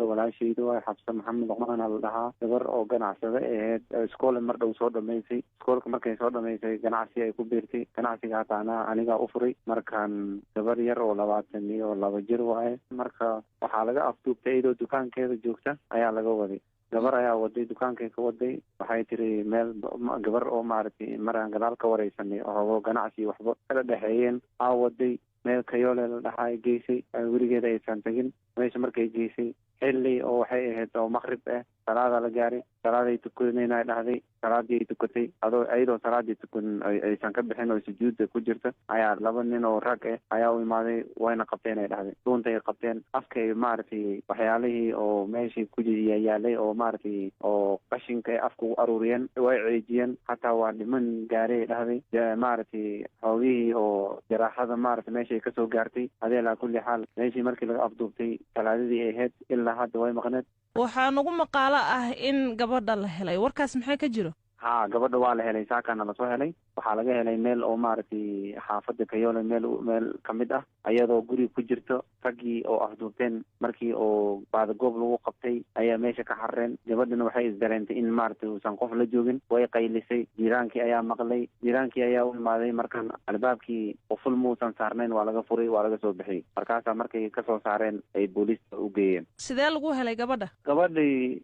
Walaashayda waay, Xabse Maxamed Luqmaan la dhahaa. Gabar oo ganacsade aheyd, iskoole mar dhow soo dhamaysay. Iskoolka markay soo dhamaysay, ganacsi ay ku biirtay. Ganacsiga hataana anigaa u furay. Markaan gabar yar oo 22 jir waaye. Marka waxaa laga afduubtay iyadoo dukaankeeda joogta ayaa laga waday. Gabar ayaa waday, dukaankay ka waday. Waxay tiri meel gabar oo maaragtay maraan gadaal ka wareysanay oo ganacsi waxba kala dhexeeyeen aa waday. Meel Kayole la dhahaa ay geysay, weligeeda aysan tagin. Meesha markay geysay, xilli oo waxay ahayd oo maqrib ah, salaada la gaaray. Salaaday tukanayna dhahday. Salaadii ay tukatay, adoo iyadoo salaadii tukan aysan ka bixin oo sujuudda ku jirta, ayaa laba nin oo rag ah ayaa u imaaday. Wayna qabteen ay dhahday. Dhuuntay qabteen, afkay maaragtay waxyaalihii oo meeshii ku yaalay oo maaragtay oo qashinka ay afka u aruuriyeen, way ceejiyeen, hataa waa dhiman gaaray ay dhahday. Maaragtay xoogihii oo jaraaxada maaragtay meeshay kasoo gaartay. Adee laa kulli xaal, meeshii markii laga afduubtay talaadadii ay ahayd ilaa hadda way maqneed. Waxaa nagu maqaalo ah in gabadha la helay. Warkaas maxaa ka jiro? Ha, gabadha waa la helay, saakana lasoo helay. Waxaa laga helay meel oo maaragtay xaafadda Kayole meel kamid ah, ayadoo guri ku jirto. Raggii oo afduubteen markii oo baadagoob lagu qabtay ayaa meesha ka xarareen. Gabadhana waxay isdareentay in maaragtay uusan qof la joogin. Way qaylisay, jiiraankii ayaa maqlay, jiiraankii ayaa u imaaday. Markaan albaabkii quful muusan saarnayn, waa laga furay, waa laga soo bixiyey. Markaasaa markay kasoo saareen ay booliista u geeyeen. Sidee lagu helay gabadha? Gabadhii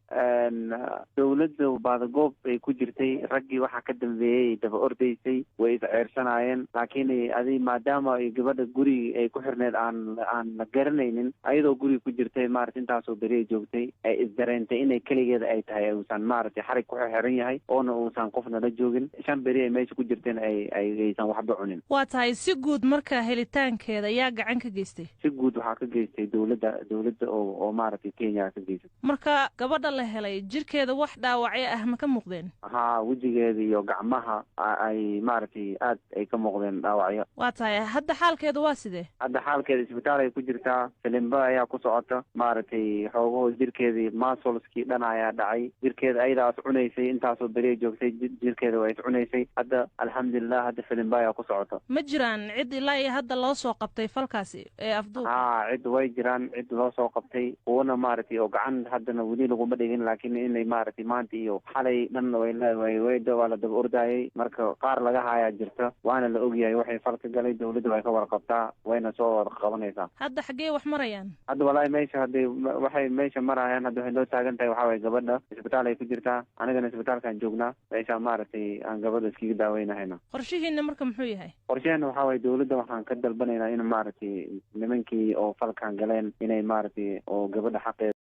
dawladda baadagoob ay ku jirtay. Raggii waxaa ka dambeeyey daba ordaysay, way isceersanaayeen, laakiin adi maadaama ay gabadha gurigi ay ku xirneed aan la garanaynin, ayadoo guriga ku jirtay maarata intaasoo beri ay joogtay, ay isdareentay inay keligeeda ay tahay, uusan maaragtay xarig ku xiran yahay oona uusan qofna la joogin. 5 beri ay meesha ku jirteen ay aysan waxba cunin. Waa tahay. Si guud marka helitaankeeda yaa gacan ka geystay? Si guud waxaa ka geystay dowladda oo maaragtay Kenya ka geysatay. Marka gabadha la helay, jirkeeda wax dhaawacyo ah ma ka muuqdeen? Haa, wejigeeda iyo gacmaha ay maaragtay aad ay ka muuqdeen dhaawacyo. Waa tahay. Hadda xaalkeeda waa sidee? Hadda xaalkeeda isbitaal ay ku jirtaa, filimba ayaa ku socota. Maaragtay xoogaho jirkeedii masolskii dhan ayaa dhacay. Jirkeeda ayadaas cunaysay, intaasoo beriya joogtay jirkeeda waa is cunaysay. Hadda alxamdulilah, hadda filimba ayaa ku socota. Ma jiraan cid ilaa iyo hadda loo soo qabtay falkaasi ee afduub? Haa, cid way jiraan, cid loo soo qabtay, kuwana maaragtay oo gacan haddana weli laguma dhigin, laakiin inay maaragtay maanta iyo xalay dhan way waa la daba ordaayay. Marka qaar laga hayaa jirta, waana la ogyahay waxay fal ka galay. Dawladda way ka warqabtaa, wayna soo warqabanaysaa. Hadda xaggee wax marayaan? Hadda walaahi meesha hadday waxay meesha marayaan, hadda waxay loo taagan tahay waxaa waye gabadha isbitaal ay ku jirtaa, anigana isbitaalkaan joognaa. Meesha maaragtay aan gabadha iskaga daaweynahayna. Qorshihiina marka muxuu yahay? Qorshaheena waxaa waye dawladda waxaan ka dalbanaynaa in maaragtay nimankii oo falkan galeen inay maaragtay oo gabadha xaqeeda